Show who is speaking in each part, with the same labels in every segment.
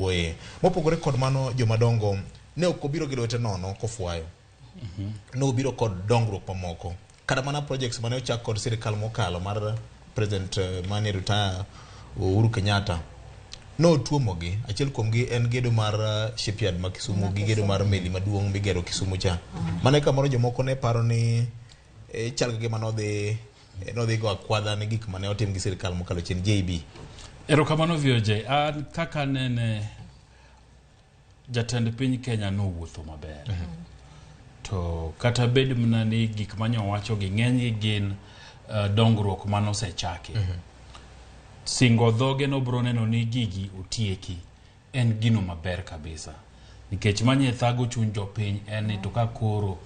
Speaker 1: Wuoye. Mopogore kod mano jomadongo ne ok obiro gi lwete nono kofwayo. Ne obiro kod dongruok mamoko. Kata mana projects mane ochak kod sirikal mokalo mar President mane retire Uhuru Kenyatta notuomogi. Achiel kuomgi en gedo mar shipyard ma Kisumu gi gedo mar meli maduong' migero Kisumu cha. Mane kamoro jomoko ne paro ni chal ka gima nodhi nodhi go akwadha ne gik mane otim gi sirikal mokalo chien JB.
Speaker 2: Erokamano VOJ. An kaka nene jatend piny Kenya nowuotho maber. To kata bed mana ni gik mane owacho gi ng'enygi gin dongruok manosechaki. Singo dhoge nobro neno ni gigi otieki en gino maber kabisa. Nikech manye thago chuny jopiny en ni to ka koro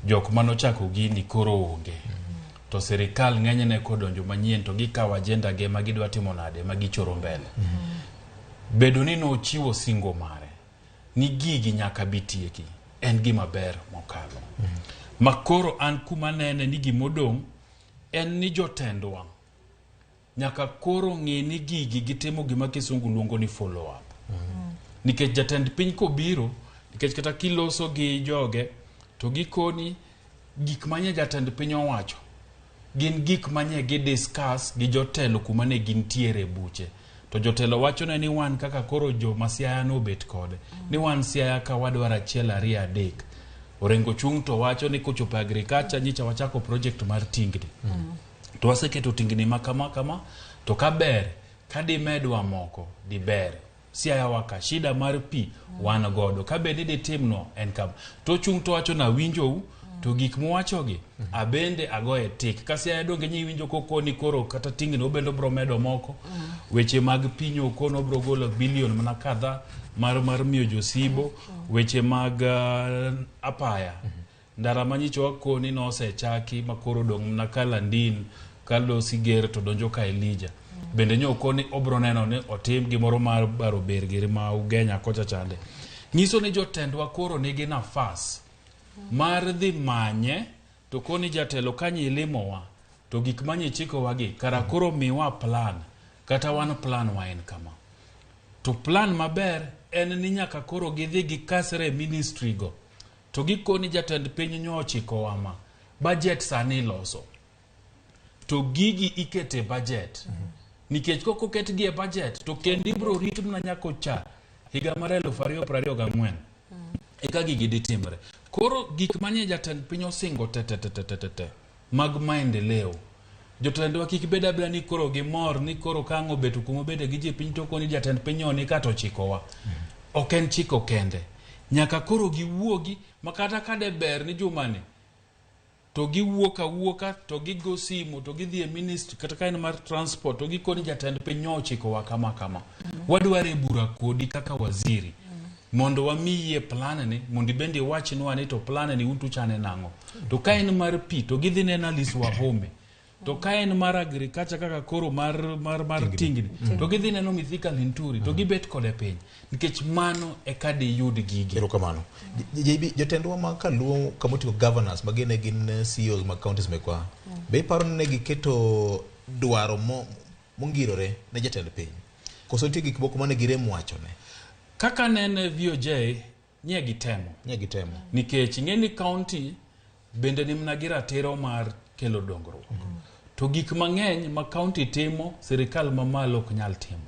Speaker 2: jok manochako gini koro onge. To sirikal ng'enyne kodonjo manyien to gikawo agenda ge ma gidwa timo nade ma gichoro mbele. Bedo ni nochiwo singo mare ni gigi nyaka bi tieki en gima ber mokalo. Ma koro an kuma nene ni gimodong' en ni jotendwa nyaka koro ng'e ni gigi gitimo gima kisungu luongo ni follow up. Nikech jatend piny kobiro, nikech kata kiloso gi joge to gikoni gik manye jatend piny owacho gin gik manye gi discuss gi jotelo kuma ne gintiere e buche. To jotelo wachone ni wan kaka koro joma Siaya nobet kode, ni wan Siaya ka wadwaro achiel ariyo adek. Orengo chung' to wacho ni kochopo e agriculture nyicha wachako project mar tingni. To waseketo tingni ma kama kama, to kaber kadimedwa moko diber. Siaya waka shida mar pi wan godo kabed ni ditimnwa en kama. To chung' to wacho na winjou to gik muwachogi abende agoye tik. Ka Siaya donge nyi winjo kokoni koro kata tingni obende obro medo moko. Weche mag pi nyokono obro golo bilion mana kadha mar miyo josibo. Weche mag apaya. Ndara manyicho wakoni nosechaki ma koro odong' mana ka Landin kalosi ger to donjo ka Elija. Bende nyokoni obro neno ni otim gimoro mar baro ber giri ma Ugenya kocha chande. Nyiso ni jotendwa koro nigi nafas mar dhi manye to koni jatelo kanyi ilimowa to gik manye chikowa gi kara koro miwa plan kata wan plan wa en kama. To plan maber en ni nyaka koro gidhi gikasre e ministry go. To gikoni jatend piny nyo ochikowa ma budget sani iloso. To gigi ikete budget. Nikech kok oketgi e budget to kendo ibro rit mana nyaka cha higa mar 2024. Eka gigi ditimre. Koro gik manye jatend piny osingo te te te te te te te mag maendeleo. Jotendwa kik bed abeda ni koro gimor ni koro ka ang' obeto kuma obede gi ji piny to koni jatend piny oni ka to ochikowa. Ok en chiko kende. Nyaka koro giwuogi ma kata ka de ber ni jumani to giwuok awuoka to gigo simu to gidhi e ministry kata ka en mar transport to gikoni jatend piny nyo ochikowa kama kama. Wadwaro e bura kodi kaka waziri mondo wamiyie plan ni mondo ibende iwachnwa ni to plan ni un tuchane nang'o. To ka en mar pi to gidhi neno Alice Wahome. To ka en mar agriculture kaka koro mar tingni to gidhi neno Mithika Linturi to gibet kode piny nikech mano eka diyud gigi.
Speaker 1: Erokamano. JB, jotendwa ma kaluo kama oting'o governors ma gin gin CEOs mag counties mekwa. Be iparo ni ne giketo dwaro mongirore ne jatend piny? Koso nitie gik moko mane girem wachone?
Speaker 2: Kaka nene VOJ nye gitemo.
Speaker 1: Nye gitemo.
Speaker 2: Nikech ing'e ni county bende ni mana gi ratiro mar kelo dongruok. To gik mang'eny ma county timo, sirikal mamalo ok nyal timo.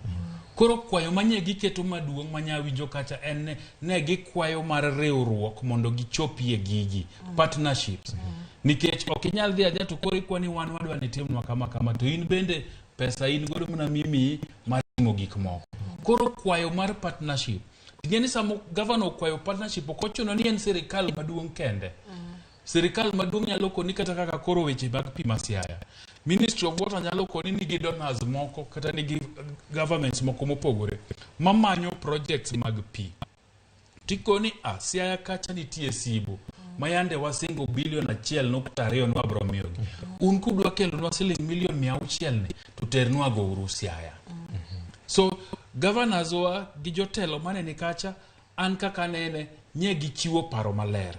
Speaker 2: Koro kwayo manye giketo maduong' manya winjo kacha en ne gikwayo mar riwruok mondo gichopie gigi, partnerships. Nikech ok inyal dhi adhiya to koro ikwa ni wan wadwa ni timnwa kama kama to in bende pesa in godo mana mimiyi mar timo gik moko. Koro kwayo mar partnership. Ing'e ni sama gavana okwayo partnership ok ochuno ni en sirikal maduong' kende. Sirikal maduong' nyalo koni kata kaka koro weche mag pi ma Siaya. Ministry of Water nyalo koni nigi donors moko kata nigi governments moko mopogore mamanyo projects mag pi. Tikoni a Siaya kacha nitie Sibo ma yande wasingo bilion 1.2 nwabro miyogi. Un kudwa kelonwa siling milion 600 ni to ternwa go uru Siaya. So governors wa gi jotelo mane ni kacha an kaka nene nye gichiwo paro maler.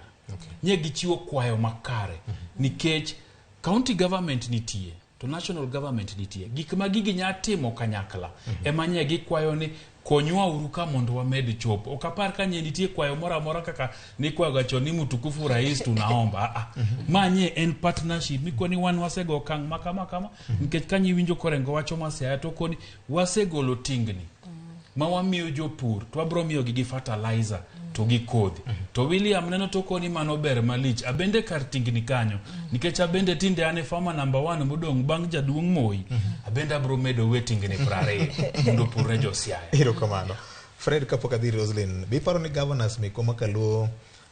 Speaker 2: Nye gichiwo kwayo makare nikech county government nitie to national government nitie. Gik ma gigi nya timo kanyakla ema nye gikwayo ni Konywa uru ka mondo wamed chopo. Ok apar ka nye nitie kwayo moro amora kaka nikwayoga chon ni mtukufu rais tunaomba. Ah, ah. Ma nye en partnership mikoni wan wasego okang' ma kama kama nikech ka nyiwinjo Korengo wacho ma Siaya to koni wasegolo tingni ma wamiyo jopur to wabro miyogi gi fertilizer to gi kodhi. To William neno to koni mano ber malich. Abende kar tingni kanyo nikech abende tinde an e farmer number 1 modong' bang' jaduong' Moi. Abende abro medo we tingni 20 mondo opur ne jo Siaya.
Speaker 1: Erokamano. Fred, kapok adhi Roslyn, be iparo ni governors mekwa ma Kaluo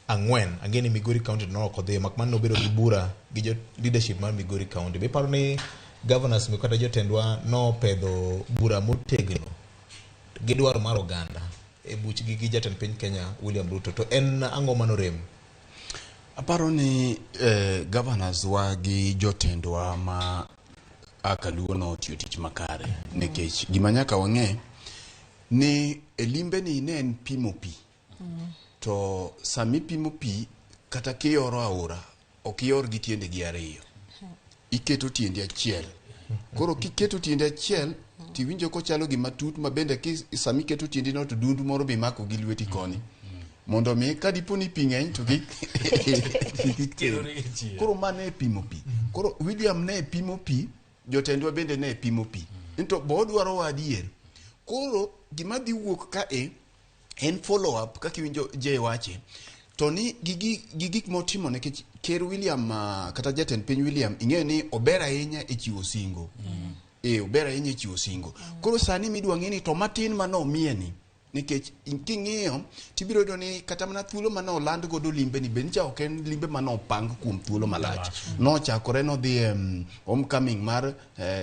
Speaker 1: ang'wen, ang'e ni Migori County to ok odhi, mak mana nobedo gi bura gi jo leadership mar Migori County. Be iparo ni governors mekwa kata jotendwa nopedho bura motegno gi dwaro mar oganda e buchgi gi jatend piny Kenya William Ruto, to en ang'o manorem?
Speaker 3: Aparo ni governors wa gi jotendwa ma a Kaluo notiyo tich makare nikech gima nyaka wang'e ni e limbe ni ne en pimo pi. To sami pimo pi kata kiyoro aora ok ior gi tiendegi ariyo. Iketo tiendi achiel. Koro kiketo tiendi achiel tiwinjo kochalo gima tut ma bende sami keto tiendi no to dundu moro be imako gi lweti koni. Mondo mi ka dipo ni pi ng'eny to kik kik ter. Koro ma ne pimo pi. Koro William ne pimo pi, jotendwa bende ne pimo pi. To bo odwaro wa adier. Koro gima dhi wuok ka e en follow up kaka iwinjo Jay wache. To ni gi gik motimo nikech Ker William kata jatend piny William ing'eyo ni ober ahinya e chiwo singo. Ober ahinya e chiwo singo. Koro sani midwa ng'e ni to matin manomiye ni nikech king'iyo tibiro yudo ni kata mana thuolo mane oland godo limbe ni be nyicha ok en limbe mane opang kuom thuolo malach. Nochakore nodhi e homecoming mar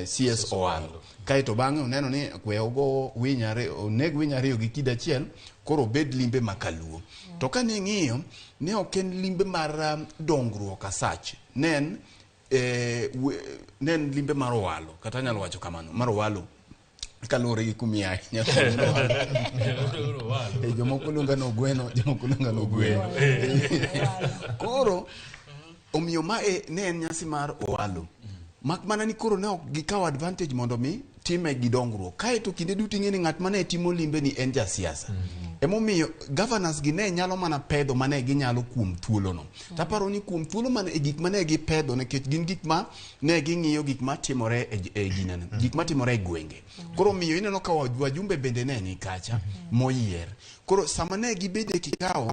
Speaker 3: CS Owalo. Kaeto bang'e oneno ni we ogo winy ariyo, oneg winy ariyo gi kidi achiel, koro obed limbe ma Kaluo. To kane ing'iyo, ne ok en limbe mar dongruok as such. Ne en limbe mar Owalo, kata anyalo wacho kamano, mar Owalo. Kaluwore gi kumiaye. Jomoko luonga ni Ogweno, jomoko luonga ni Ogweno. Koro omiyo mae ne en nyasi mar Owalo. Mak mana ni koro ne ok gikawo advantage mondo mi time gi dongruok. Kaeto kinde duto ing'e ni ng'at mane timo limbe ni en jasiasa. Emomiyo governors gi ne nyalo mana pedho mane ginyalo kuom thuolono. Taparo ni kuom thuolo mane gik mane gipedho nikech gin gik ma ne ging'iyo gik matimore e ginene, gik matimore e gwenge. Koro miyo ineno ka wajumbe bende ne ni kacha moyier. Koro sama ne gibede kikao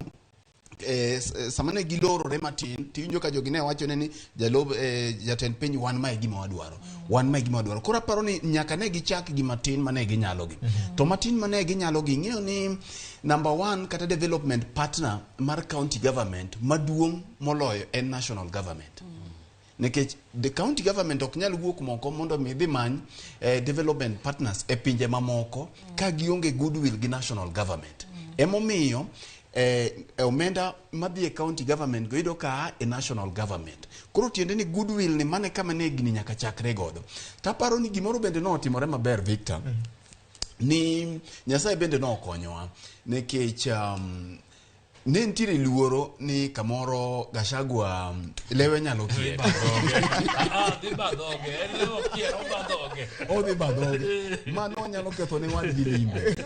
Speaker 3: sama ne gilorore matin tiwinjo ka jogi ne wachone ni jalob jatend piny wan mae gima wadwaro. Wan mae gima wadwaro. Koro aparo ni nyaka ne gichak gi matin mane ginyalo gi. To matin mane ginyalo gi ing'eyo ni number 1 kata development partner mar county government maduong' moloyo en national government. Nikech the county government ok nyal wuok moko mondo mi dhi many development partners e pinje mamoko ka gionge goodwill gi national government. Emomiyo omenda madhi e county government go yudo ka e national government. Koro tiende ni goodwill ni mane kama ne gini nyaka chakre godo. Taparo ni gimoro bende notimore maber Victor. Ni Nyasaye bende nokonyowa nikech ne nitiere luoro ni kamoro Gachagua lewe nyalo kier.
Speaker 2: Dhi badhoge, en lewe kier, obadhoge.
Speaker 3: Odhi badhoge. Mano nyalo ketho ne wadgi limbe.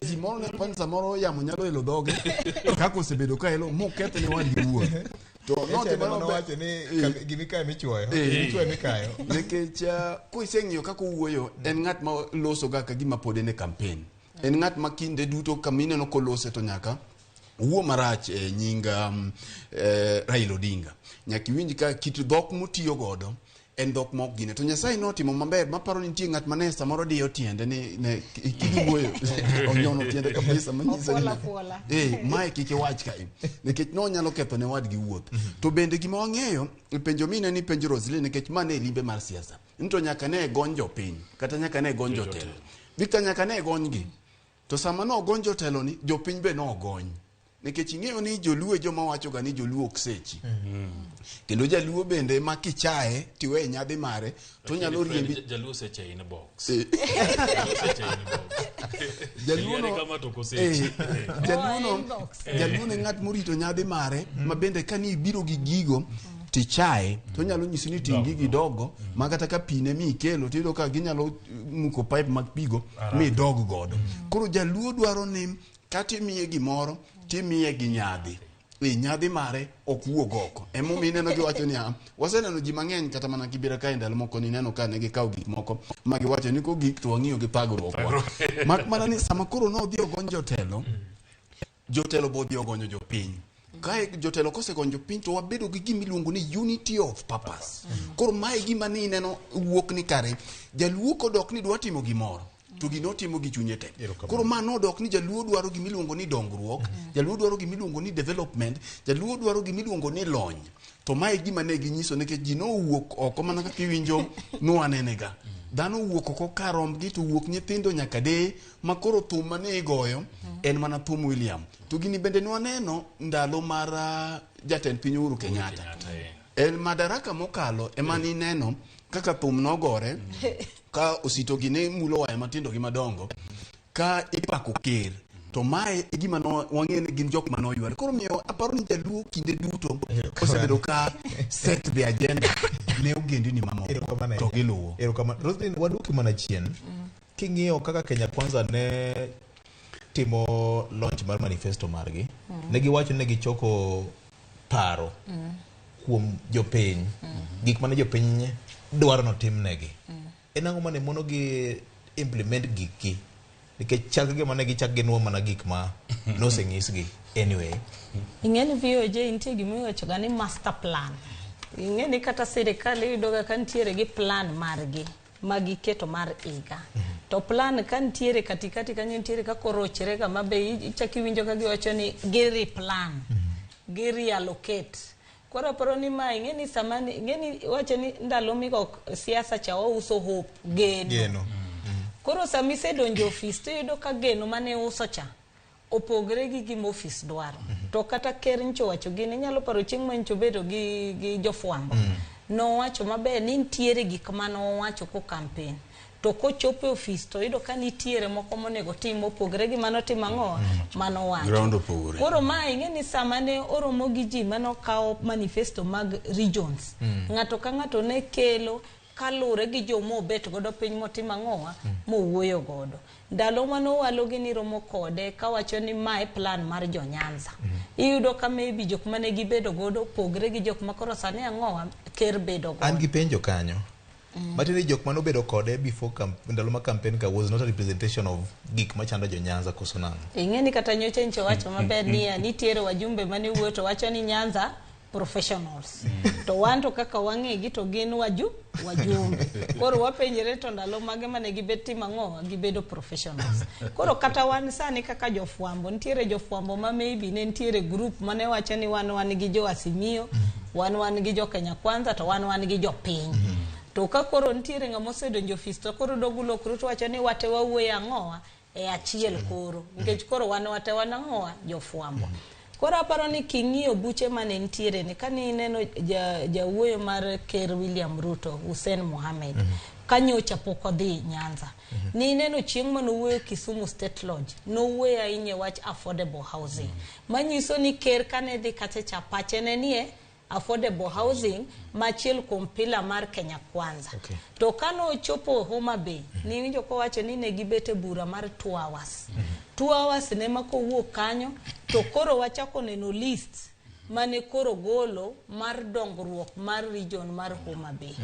Speaker 3: Ji moro ne pani samoro yamo nyalo elo dhoge kaka osebedo ka elo moketh ne wadgi wuoth. To notimore maber.
Speaker 1: Nowacho ni gimikayo michuoyo, michuoyo mikayo.
Speaker 3: Nikech kiseng'iyo kaka owuoyo, en ng'at ma loso ga ka gima pod en e campaign. En ng'at ma kinde duto kama ineno kolose to nyaka owuo marach e nying Raila Odinga. Nyaka iwinj ka kit dhok motiyo godo en dhok mok gine. To Nyasaye notimo maber, maparo ni nitie ng'at mane samoro diyo tiende ni ne kiwuoyo onyono tiende kabisa manyiso ni mae kik iwach kae nikech nonyalo ketho ne wadgi wuoth. To bende gima wang'eyo penjo mine ni penjo Roslyn nikech ma ne limbe mar siasa. Nto nyaka ne gony jopiny kata nyaka ne gony jotelo. Victor nyaka ne gonygi. To sama no gony jotelo ni jopiny be nogony. Nikech ing'eyo ni joluo joma wacho ga ni joluo ok sechi. Kendo jaluo bende ma kichaye tiwe nyadhi mare to nyalo riembi.
Speaker 2: Jaluo seche inbox. Jaluo seche inbox.
Speaker 3: Jaluo no ng'at morito nyadhi mare ma bende ka ni ibiro gi gigo Tichaye to onyalo nyisi ni ting' gigi dogo ma kata ka pi ne mi ikelo tiyudo ka ginyalo muko pipe mag pigo mi dog godo. Koro jaluo dwaro ni kata imiye gimoro timiye gi nyadhi. E nyadhi mare ok wuog oko. Emomiyo ineno giwacho niya, waseneno ji mang'eny kata mana Kibera kae ndalo moko nineno ka ne gikawo gik moko ma giwacho ni kogik to wang'iyo gi pagruok wa. Mak mana ni sama koro nodhi ogony jotelo, jotelo bodhi ogonyo jopiny. Kae jotelo kosegonyo jopiny to wabedo gi gima iluongo ni unity of purpose. Koro mae gima ni ineno wuok ni kare jaluo kodok ni dwa timo gimoro to gino otimo gi chunye te.
Speaker 1: Erokamano.
Speaker 3: Koro ma nodok ni jaluo dwaro gima iluongo ni dongruok, jaluo dwaro gima iluongo ni development, jaluo dwaro gima iluongo ni lony. To mae gima ne ginyiso nikech ji nowuok oko mana kaka iwinjo nwanenega. Dhano owuok oko karombgi to wuok nyithindo nyaka deye ma koro thum mane igoyo en mana thum William. To gini bende nwaneno ndalo mar jatend piny Uhuru Kenyatta.
Speaker 2: Kenyatta, eh.
Speaker 3: En madaraka mokalo ema nineno kaka thum nogore ka osito gi ne mulo waya matindo gi madongo ka ipako ker to mae e gima no wang'eyo ni gin jok manoyware koro miyo aparo ni jaluo kinde duto osebedo ka set the agenda ne ogendini mamoko
Speaker 1: Erokamano
Speaker 3: to
Speaker 1: ahinya.
Speaker 3: giluwo.
Speaker 1: Erokamano. Roslyn, waduoki mana chien. King'iyo kaka Kenya Kwanza ne timo launch mar manifesto margi, ne giwacho ni gichoko paro kuom jopiny, gik mane jopiny dwaro notimnegi. En ang'o mane mono gi implement gikgi? Nikech chal ka gima ne gichak ginuo mana gik ma nosenyisgi anyway.
Speaker 4: Ing'e ni VOJ nitie gima iwacho ga ni master plan. Ing'e ni kata sirikal iyudo ga ka nitiere gi plan margi ma giketo mar higa. To plan ka nitiere katikati kanyo nitiere kaka orochre ga ma be ichak iwinjo ka giwacho ni gi replan, gi reallocate. Koro aparo ni ma ing'e ni sama ni ing'e ni iwacho ni ndalo migo siasa cha wauso hope, geno.
Speaker 1: Geno.
Speaker 4: Koro sama isedonjo e ofis tiyudo ka geno mane iuso cha opogre gi gima ofis dwaro. To kata ker nyocha owacho gini, inyalo paro chieng' ma nyocha obedo gi jofwambo. Nowacho maber ni nitiere gik manowacho ko campaign. To kochopo e ofis to oyudo ka nitiere moko monego tim mopogre gi manotimo ang'o? Manowacho.
Speaker 3: Ground opogore.
Speaker 4: Koro ma ing'e ni sama ne oromo gi ji manokawo manifesto mag regions. Ng'ato ka ng'ato ne kelo kalure gi joma obet godo piny motimo ang'owa mowuoyo godo. Ndalo manowalo gi ni romo kode kawacho ni mae plan mar jo Nyanza. Iyudo ka maybe jok mane gibedo godo opogre gi jok ma koro sani ang'owa ker bedo godo.
Speaker 1: An gi penjo kanyo. Matiende ni jok manobedo kode before ndalo ma campaign ka was not a representation of gik machando jo Nyanza koso nang'o?
Speaker 4: Ing'e ni kata nyocha nyocha wacho maber niya nitiere wajumbe mane wuoyo to wacho ni Nyanza professionals. To wan to kaka wang'egi to gin wajumbe. Koro wapenjre to ndalo mage mane gibet timo ang'o gibedo professionals. Koro kata wan sani kaka jofwambo nitiere jofwambo ma maybe ne nitiere group mane wacho ni wan wan gi jo Azimio, wan wan gi jo Kenya Kwanza to wan wan gi jopiny. To ka koro nitiere ng'ama osedonjo ofis to koro dogo lokru to wacho ni wate wawuoyo ang'owa e achiel koro nikech koro wan wate wan ang'owa jofwambo. Koro aparo ni king'iyo buche mane nitiere ni kane ineno jawuoyo mar ker William Ruto Hussein Mohamed kanyocha pok odhi Nyanza. Ni ineno chieng' mane owuoyo Kisumu State Lodge nowuoyo ahinya e wach affordable housing. Manyiso ni ker kane dhi kacha cha pache ne nie affordable housing ma achiel kuom pillar mar Kenya Kwanza. To kanochopo Homa Bay, niwinjo kowacho ni ne gibet e bura mar 2 hours. 2 hours ne ma kowuok kanyo to koro wachako neno list mane koro golo mar dongruok mar region mar Homa Bay.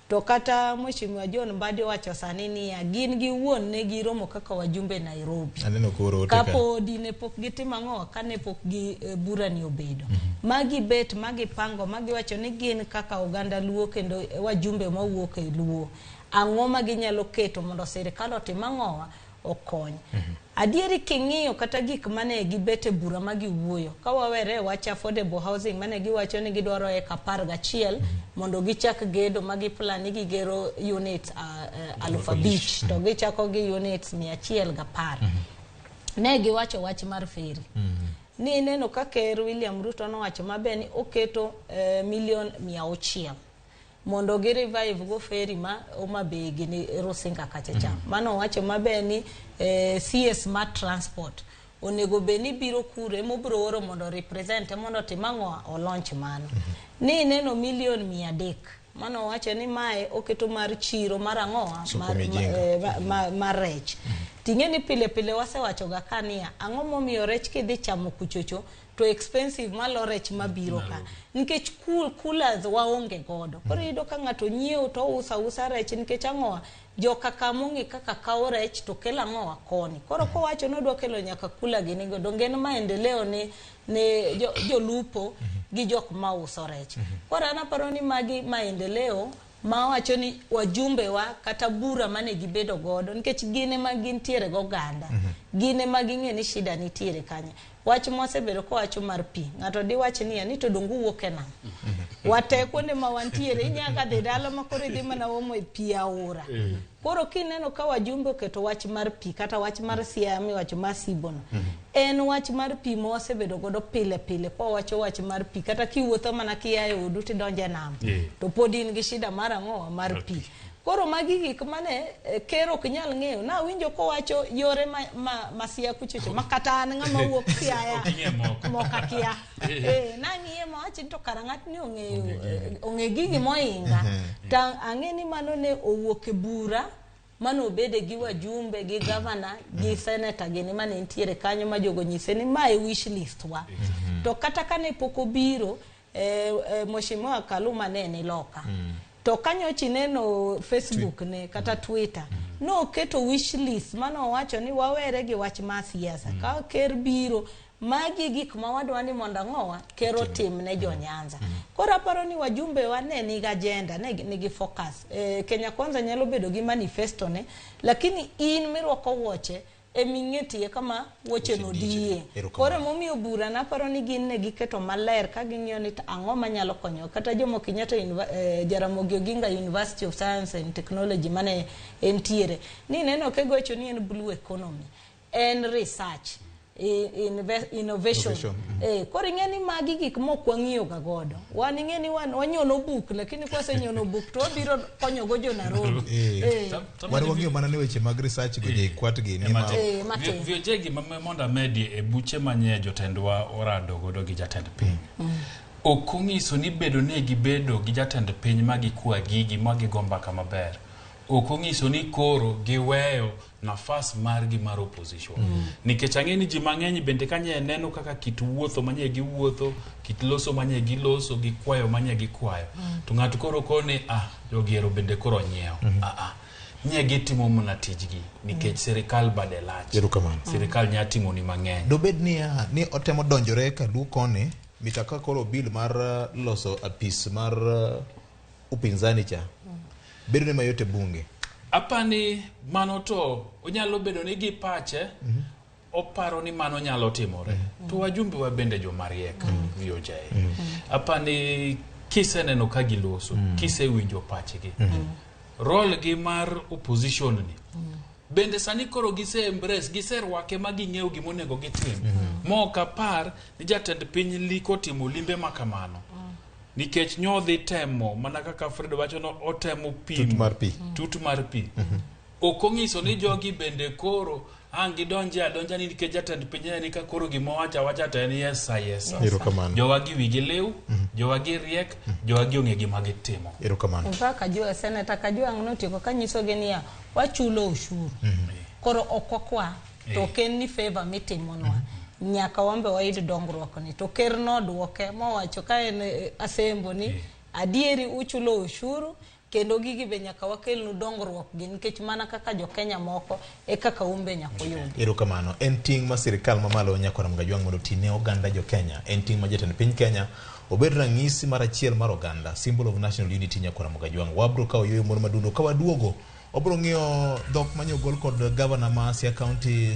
Speaker 4: To kata Mheshimiwa John Mbadi owacho sani niya gin giwuon ne giromo kaka wajumbe Nairobi.
Speaker 1: Aneno koro ote ka.
Speaker 4: Kapodi ne pok gitimo ang'o kane pok gi bura ni obedo. Magi bet magi pango magi wacho ni gin kaka oganda Luo kendo wajumbe mawuok e Luo. Ang'o ma ginyalo keto mondo sirikal otim ang'owa okony. Adieri king'iyo kata gik mane gibet e bura ma giwuoyo ka wawere e wach affordable housing mane giwacho ni gidwaro eka 11 mondo gichak gedo ma giplan ni gigero units 5,000 to gichako gi units 110. Ne giwacho wach mar ferry. Ni ineno ka ker William Ruto nowacho maber ni oketo milion 600 mondo gi revive go ferry ma Homa Bay gini Rusinga kacha cha. Mano owacho maber ni CS mar transport Onego bed ni biro kure mobiro oro mondo represent mondo otim ang'o olaunch mano. Ni ineno milion 300 mano wacho ni mae oketo mar chiro mar ang'owa
Speaker 1: Soko Mijinga.
Speaker 4: mar rech. Ting'e ni pile pile wasewacho ga ka niya ang'o momiyo rech kidhi chamo kuchocho to expensive malo rech mabiro ka nikech coolers waonge godo. Koro iyudo ka ng'ato nyiewo to ouso ausa rech nikech ang'owa joka kamong'e kaka kawo rech to kelo ang'owa koni. Koro kowacho ni odwa kelo nyaka kula gini go donge en maendeleo ne jolupo gi jok mauso rech. Koro an aparo ni magi maendeleo mawacho ni wajumbe wa kata bura mane gibedo godo nikech gin ema gintiere goganda. Gin ema ging'e ni shida nitiere kanye. Wach mwasebedo kowacho mar pi ng'ato diwach niya ni to donge uwuok e nam. Wate kuonde ma wantiere inyaka dhi dala ma koro idhi mana omo e pi aora. Koro kineno ka wajumbe oketo wach mar pi kata wach mar Siaya miwacho mar Sibono, en wach mar pi ma wasebedo godo pile pile kwa wacho wach mar pi kata kiwuotho mana kia e odu tidonjo e nam to pod in gi shida mar ang'o mar pi. Koro magi gik mane ker ok nyal ng'eyo. Nawinjo kowacho yore ma Siaya kuchocho ma kata an ng'ama wuok Siaya moko akia. Nang'iye mawacho ni to kara ng'atni ong'e gigi mohinga. To ang'e ni mano ne owuok e bura mane obede gi wajumbe gi gavana gi seneta gini mane nitiere kanyo ma jogo nyise ni mae wish list wa. To kata kane pok obiro Mheshimiwa Kaluma ne ni loka. To kanyocha ineno Facebook ne kata Twitter noketo wish list mane owacho ni wawere gi wach mar siasa. Ka ker biro magi gik ma wadwa ni mondo ang'owa ker otim ne jo Nyanza. Koro aparo ni wajumbe wa ne nigi agenda, ne nigi focus. Kenya Kwanza nyalo bedo gi manifesto ne, lakini in mirwako wuoche eming'e tie kama wuoche no diye. Koro momiyo bura naparo ni gin ne giketo maler ka ging'iyo ni ang'o manyalo konyo. Kata Jomo Kenyatta Jaramogi Oginga University of Science and Technology mane entiere. Ni neno kegocho ni en blue economy, en research, innovation. Koro ing'e ni magi gik mok wang'iyo ga godo. Wan ing'e ni wanyono buk, lakini kwasenyono buk to wabiro konyogo jo Nairobi.
Speaker 1: Wan wang'iyo mana ni weche mag research go JKUAT gi ni ma
Speaker 2: VOJ gima mondo amedie e buche manye jotendwa orado godo gi jatend piny. Ok onyiso ni bedo ne gibedo gi jatend piny ma gikwa gigi ma gigo mbaka maber. Ok onyiso ni koro giweyo nafas margi mar opposition. Nikech ang'e ni ji mang'eny bende kanye neno kaka kit wuotho manye giwuotho, kit loso manye giloso, gikwayo manye gikwayo. To ng'ato koro kone jogi ero bende koro nyiewo. Nye gitimo mana tijgi nikech sirikal bade lach. Sirikal nya timo ni mang'eny.
Speaker 1: Dobed ni otemo donjore ka luo koni mitaka koro bill mar loso apis mar upinzani cha. Bedo ne mayot e bunge.
Speaker 2: Apani mano to onyalo bedo ni gi pache oparo ni mano nyalo timore. To wajumbe wa bende jomariek VOJ. Apani kiseneno ka giloso, kisewinjo pachgi. Role gi mar opposition ni. Bende sani koro gise embrace, giserwake ma ging'eyo gimonego gitim. Mok apar ni jatend piny liko timo limbe makamano. Nikech nyodhi temo mana kaka Fred wacho no otemo pimo tut mar pi. Ok onyiso ni jogi bende koro ang' gidonje adonja ni nikech jatend piny ni ka koro gima wacho awacha to en yesa yesa. Jowa gi wigi liw, jowa gi riek, jowa gi ong'e gima gitimo.
Speaker 1: Erokamano.
Speaker 4: Kajua seneta Kajua ang' notieko kanyisogi niya wachulo ushuru. Koro ok wakwa to ok en ni favor mitimonwa. Nyaka wambe wayud dongruok ni. To ker nodwoke mowacho ka en asembo ni adieri uchulo ushuru kendo gigi be nyaka wakelnu dongruok gi nikech mana kaka jo Kenya moko e kaka umbe nyaka uyudi.
Speaker 1: Erokamano. En ting' ma sirikal mamalo Nyakwar Mgajwang' mondo oti ne oganda jo Kenya. En ting' ma jatend piny Kenya obed ranyisi mar achiel mar oganda, symbol of national unity Nyakwar Mgajwang'. Wabro kawo yueyo moro madundo ka waduogo. Obro ng'iyo dhok manye ogol kod gavana ma Siaya County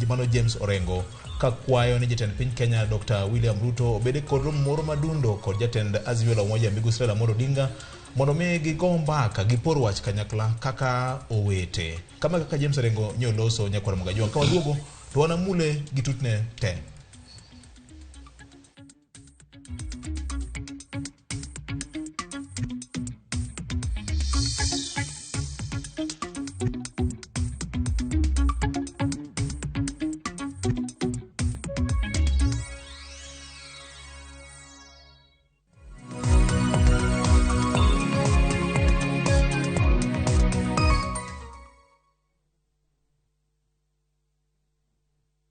Speaker 1: mano James Orengo ka kwayo ni jatend piny Kenya Dr. William Ruto obed kod romo moro madundo kod jatend Azimio la Umoja Migosi Raila Amolo Odinga mondo mi gigo mbaka gipor wach kanyakla kaka owete. Kama kaka James Orengo nyoloso Nyakwar Mgajwang'. Ka waduogo to wanamule gi tutne te.